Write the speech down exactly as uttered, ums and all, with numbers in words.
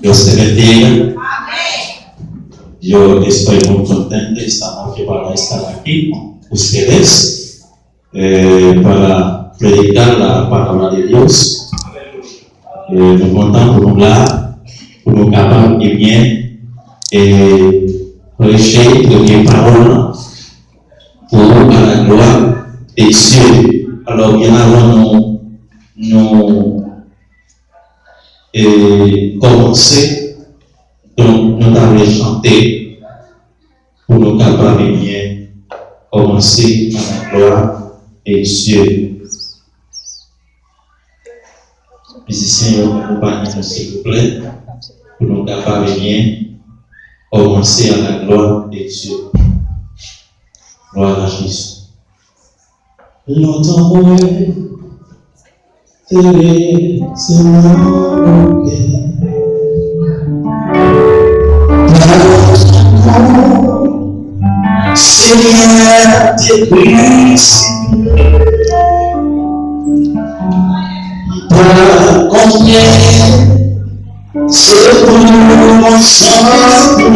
Dios te bendiga. Yo estoy muy contento esta noche para estar aquí con ustedes, eh, para predicar la palabra de Dios. Eh, nou kontan pou nou la, pou nou kapab, ebyen, eh, preche, premye pawòl la, pour la gloire de Dieu. Alò, byen avan nou, nou e kòmanse, donk, nou ta vle chante pou nou kapab, ebyen, kòmanse à la gloire de Dieu. Mizisyen yo, akonpanye nou, silvouplè, pou nou kapab, ebyen, kòmanse à la gloire de Dieu. Gloire à Jésus. Lontan mwen te rete nan kè. Senyè te krisifiye. M pa konnen se pou yon sant pou